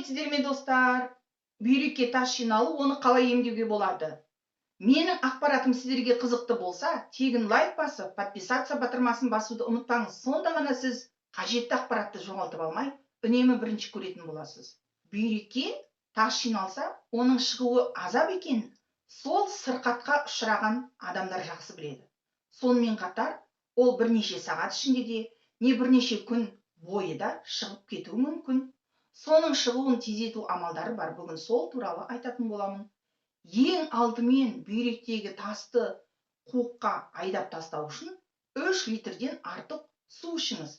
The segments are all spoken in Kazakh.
Сәлеметсіздер ме, достар! Бүйрекке тас жиналу, оны қалай емдеуге болады? Менің ақпаратым сіздерге қызықты болса, тегін лайк басып, подписаться батырмасын басуды ұмытпаңыз. Сонда ғана сіз қажетті ақпаратты жоғалтып алмай, үнемі бірінші көретін боласыз. Бүйрекке тас жиналса, оның шығуы азап екенін сол сырқатқа ұшыраған адамдар жақсы біледі. Сонымен қатар ол бірнеше сағат ішінде де, не бірнеше күн бойы да шығып кетуі мүмкін. Соның шығуын тездету амалдары бар. Бүгін сол туралы айтатын боламын. Ең алдымен бүйректегі тасты қуыққа айдап тастау үшін 3 литрден артық су ішіңіз.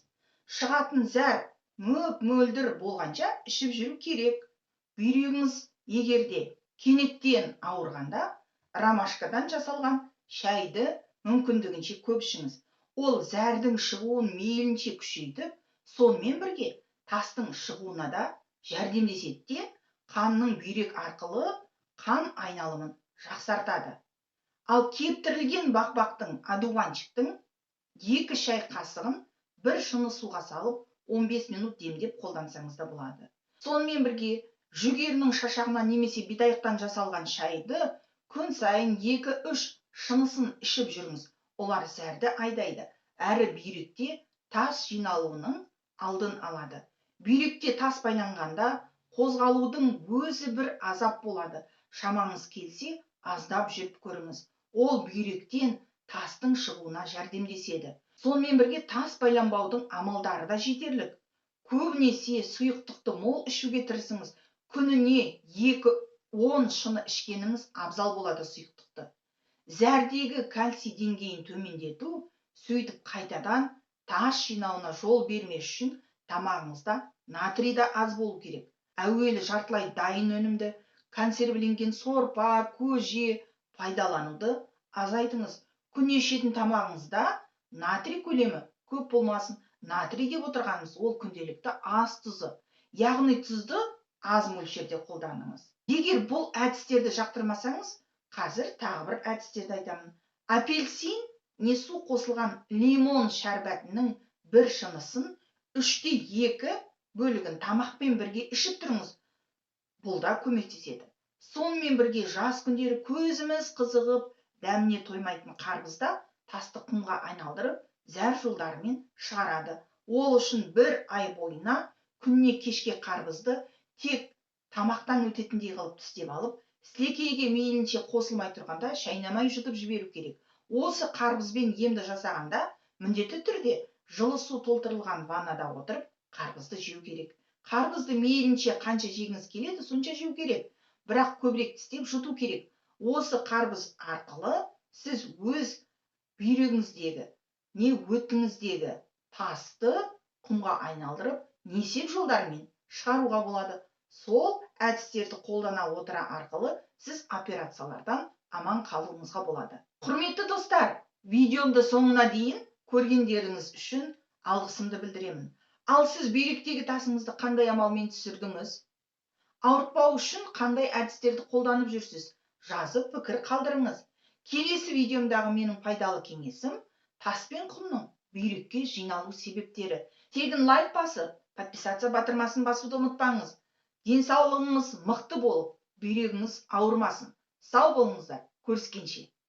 Шығатын зәр мөп-мөлдір болғанша ішіп жүру керек. Бүйрегіңіз егер де кенеттен ауырғанда, ромашкадан жасалған шайды мүмкіндігінше көп ішіңіз. Ол зәрдің шығуын мейлінше күшейтіп, сонымен бірге тастың шығуына да жәрдемдеседі де, қанның бүйрек арқылы қан айналымын жақсартады. Ал кептірілген бақбақтың, одуванчиктің 2 шай қасығын бір шыны суға салып, 15 минут демдеп қолдансаңыз да болады. Сонымен бірге жүгерінің шашағынан немесе бидайықтан жасалған шайды күн сайын 2-3 шынысын ішіп жүріңіз. Олар зәрді айдайды, әрі бүйректе тас жиналуының алдын алады. Бүйректе тас байланғанда қозғалудың өзі бір азап болады. Шамаңыз келсе, аздап жүріп көріңіз. Ол бүйректен тастың шығуына жәрдемдеседі. Сонымен бірге тас байланбаудың амалдары да жетерлік. Көбінесе сұйықтықты мол ішуге тырысыңыз. Күніне 2-10 шыны ішкеніңіз абзал болады сұйықтықты. Зәрдегі кальций деңгейін төмендету, сөйтіп қайтадан тас жинауына жол бермес үшін тамағыңызда натрий да аз болу керек. Әуелі жартылай дайын өнімді, консервіленген сорпа, көже пайдалануды азайтыңыз. Күніне ішетін тамағыңызда натрий көлемі көп болмасын. Натрий деп отырғанымыз ол күнделікті ас тұзы, яғни тұзды аз мөлшерде қолданыңыз. Егер бұл әдістерді жақтырмасаңыз, қазір тағы бір әдістерді айтамын. Апельсин не су қосылған лимон шәрбәтінің бір шынысын 2/3 бөлігін тамақпен бірге ішіп тұрыңыз. Бұл да көмектеседі. Сонымен бірге жаз күндері көзіміз қызығып, дәміне тоймайтын қарбызда тасты құмға айналдырып, зәр жолдарымен шығарады. Ол үшін бір ай бойына күніне кешке қарбызды тек тамақтан өтетіндей қылып тістеп алып, сілекейге мейлінше қосылмай тұрғанда шайнамай жұтып жіберу керек. Осы қарбызбен емді жасағанда міндетті түрде жылы су толтырылған ваннада отырып қарбызды жеу керек. Қарбызды мейлінше қанша жегіңіз келеді, сонша жеу керек. Бірақ көбірек тістеп жұту керек. Осы қарбыз арқылы сіз өз бүйрегіңіздегі не өтіңіздегі тасты құмға айналдырып, несеп жолдарымен шығаруға болады. Сол әдістерді қолдана отыра арқылы сіз операциялардан аман қалуыңызға болады. Құрметті достар, видеомды соңына дейін көргендеріңіз үшін алғысымды білдіремін. Ал сіз бүйректегі тасыңызды қандай амалмен түсірдіңіз? Ауыртпау үшін қандай әдістерді қолданып жүрсіз? Жазып пікір қалдырыңыз. Келесі видеомдағы менің пайдалы кеңесім тас пен құмның бүйрекке жиналу себептері. Тегін лайк басып, подписаться батырмасын басуды ұмытпаңыз. Денсаулығыңыз мықты болып, бүйрегіңіз ауырмасын. Сау болыңыздар, көріскенше.